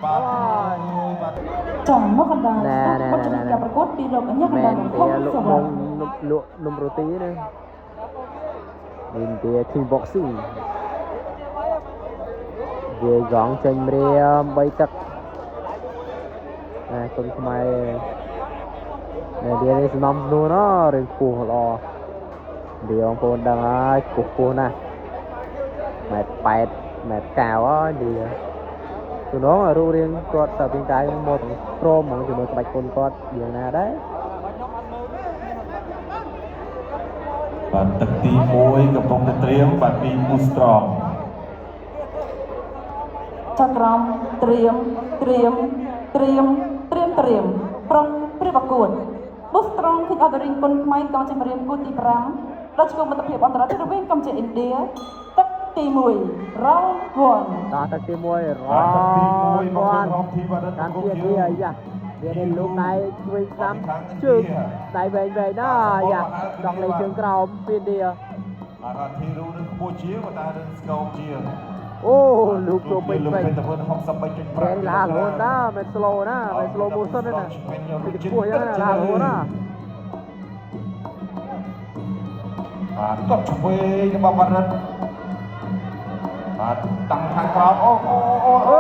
បាទអូយបាទ ចាមកកណ្ដាល ណែ ស្ដាប់ ណែ បទ ណែណែ ចម្រៀងការប្រកួតពីលោកអញ្ញាកណ្ មែ ដាល នទា កំហុង លក់ សវ មុង ណ្ណ លក់នំរ៉ូទីណានេះទា King Boxing វាកងចេញម្រាម3ទឹកណែគុនខ្មែរណែវានេះសំណំស្នួនណរឿងខ្ពស់ល្អវាបងប្អូនដឹងហើយខ្ពស់ខ្ពស់ណាស់ម៉ែត្រ8ម៉ែត្រ9ហើយវាទូនងរូបរាងគាត់សាពីងកាយមកទាំងព្រមហ្មងជាមួយក្បាច់គុនគាត់យ៉ាងណាដែរ បាទទឹកទី1កំពុងតែត្រៀមបាទពីពូស្ត្រង ចក្រមត្រៀមត្រៀមត្រៀមត្រៀមត្រៀមប្រុងព្រៀបប្រកួតបុស្ត្រងឃើញអត់រៀងគុណខ្មែរកងចម្រៀងគូទី5ដល់ឆ្លងមិត្តភាពអន្តរជាតិរវាងកម្ពុជាឥណ្ឌាទឹកទី1 round 1 តោះទឹកទី1រ បាទទឹកទី1មក ន រំធីវរិទ្ធ កម្ពុជាទីអាយ៉ាវានេះលោកដៃឆ្វេងស្ដាំជើងដៃវែងវែងណាយ៉ាចង់លេងជើងក្រោមពីឥណ្ឌា បាទរដ្ឋធីរូនឹងខ្ពស់ជាងប៉ុន្តែនឹងស្គមជាង អូលោកចូលពេញ លោក ពេញ ពេញទៅ63.5 ប្រែឡារហូតណាមិន slow ណាមិន slow motion ទេណាពីខ្ពស់យ៉ាងណាឡារហូតណា បាទគាត់ឆ្វេងរបស់វរិទ្ធបាទតាំងខាងក្រោមអូអូអូ អូ អូ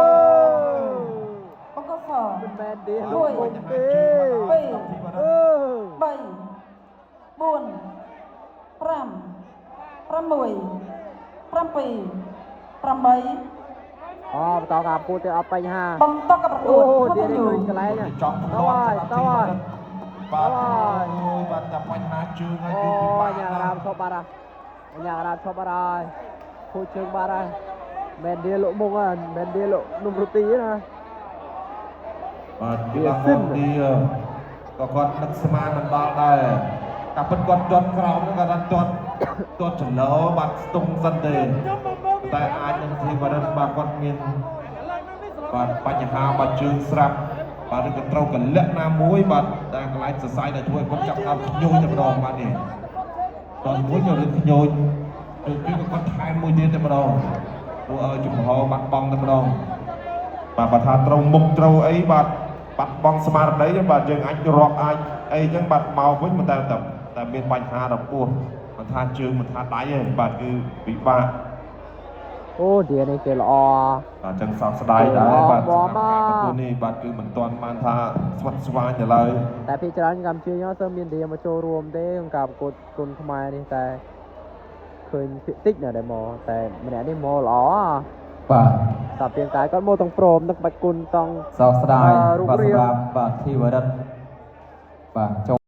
បង្គោលស មិនមែនទេ មួយ លោកទេ ពីរ អឺ 3 4 5 6 7 8 អូបន្តការប្រកួតទៀតអត់បញ្ហា បន្តការប្រកួ អូ ត ទៀត continue ឃើញកន្លែង ចង់ តហើយតហើយ បាទអូយបាទតែបញ្ហាជើងហើយ អូ គឺពិបាក ញ៉ា ណា រាម ស់ ឈប់បាត់ហើយញ៉ារាមឈប់បាត់ហើយខូចជើងបាត់ហើយមែនឌីលក់មុងហ្នឹងមែនឌីលក់នំរូទីណា បាទគីឡាហុនឌីក៏គាត់នឹកស្មានមិនដល់ដែរតែពិតគាត់ទាត់ក្រោមហ្នឹងគាត់ថាទាត់ទាត់ចន្លោបាទស្ទង់សិនទេតែអាចនឹងធីវរិទ្ធបាទគាត់មានបាទបញ្ហាបាទជើងស្រាប់បាទឬក៏ត្រូវកលៈណាមួយបាទតែកន្លែងសរសៃដែលធ្វើឲ្យគាត់ចាប់ដើមខ្ញូចតែម្ដងបាទនេះតោះមួយក៏រឿងខ្ញូចទៅគឺក៏គាត់ថែមមួយទៀតតែម្ដងធ្វើឲ្យចំហបាត់បង់តែម្ដង បាទបើថាត្រូវមុខត្រូវអីបាទបាត់បង់ស្មារតីបាទយើងអាចរាប់អាចអីចឹងបាទមកវិញមិនតែតែតែមានបញ្ហារបួសមិនថាជើងមិនថាដៃទេបាទគឺពិបាក អូឌីនេះគេល្អ បាទចឹងសោកស្ដាយដែរបាទ អូ សម្រាប់ការប្រកួតនេះបាទគឺមិនទាន់បានថាស្វិតស្វាញទៅឡើយ តែភាគច្រើនកម្ពុជាយើងអត់សូវមានឌីមកចូលរួមទេក្នុងការប្រកួតគុនខ្មែរនេះតែឃើញភាគតិចណាស់ដែលមកតែម្នាក់នេះមកល្អ បាទ តាពីងកាយគាត់មកទាំងព្រមទាំងបាច់គុណទាំង សោកស្ដាយ អឺរូបរាង បាទសម្រាប់បាទធីវរិទ្ធបាទចូល